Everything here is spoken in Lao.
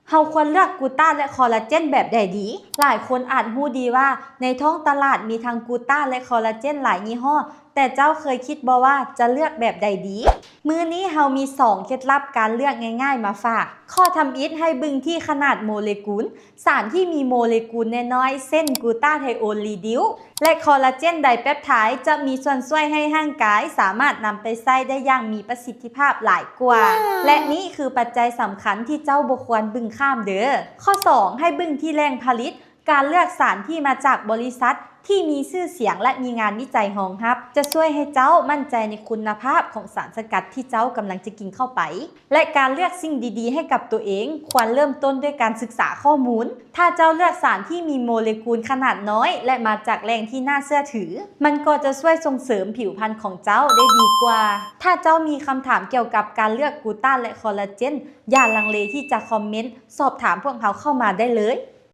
ເຮົາຄວນເລືອກກູຕາ ແລະ ຄໍລາເຈນແບບໃດດີ? ຫຼາຍຄົນອາດຮູ້ດີວ່າໃນທ້ອງຕະຫຼາດມີທັງກູຕາ ແລະ ຄໍລາເຈນຫຼາຍຍີ່ຫໍ້, ແຕ່ເຈົ້າເຄີຍຄິດບໍ່ວ່າຈະເລືອກແບບໃດດີ? ມື້ນີ້ເຮົາມີສອງເຄັດລັບການເລືອກງ່າຍໆມາຝາກ. ຂໍ້ທຳອິດໃຫ້ເບິ່ງທີ່ຂະໜາດໂມເລກຸນ. ສານທີ່ມີໂມເລກຸນນ້ອຍໆ ເຊັ່ນ ກູຕາໄທໂອນລີດິວ ແລະ ຄໍລາເຈນໄດແປບໄທ ຈະມີສ່ວນຊ່ວຍໃຫ້ຮ່າງກາຍສາມາດນຳໄປໃຊ້ໄດ້ຢ່າງມີປະສິດທິພາບຫຼາຍກວ່າ ແລະ ນີ້ຄືປັດໄຈສຳຄັນທີ່ເຈົ້າບໍ່ຄວນເບິ່ງຂ້າມເດີ້. ຂໍ້ສອງ ໃຫ້ເບິ່ງທີ່ແຫຼ່ງຜະລິດ. ການເລືອກສານທີ່ມາຈາກບໍລິສັດທີ່ມີຊື່ສຽງ ແລະ ມີງານວິໄຈຮອງຮັບ ຈະຊ່ວຍໃຫ້ເຈົ້າໝັ້ນໃຈໃນຄຸນນະພາບຂອງສານສະກັດທີ່ເຈົ້າກຳລັງຈະກິນເຂົ້າໄປ. ແລະ ການເລືອກສິ່ງດີໆໃຫ້ກັບຕົວເອງ ຄວນເລີ່ມຕົ້ນດ້ວຍການສຶກສາຂໍ້ມູນ. ຖ້າເຈົ້າເລືອກສານທີ່ມີໂມເລກຸນຂະໜາດນ້ອຍ ແລະ ມາຈາກແຫຼ່ງທີ່ໜ້າເຊື່ອຖື, ມັນກໍຈະຊ່ວຍສົ່ງເສີມຜິວພັນຂອງເຈົ້າໄດ້ດີກວ່າ. ຖ້າເຈົ້າມີຄຳຖາມກ່ຽວກັບການເລືອກກູຕາ ແລະ ຄໍລາເຈນ, ຢ່າລັງເລທີ່ຈະຄອມເມັນ, ສອບຖາມພວກເຮົາເຂົ້າມາໄດ້ເລີຍ.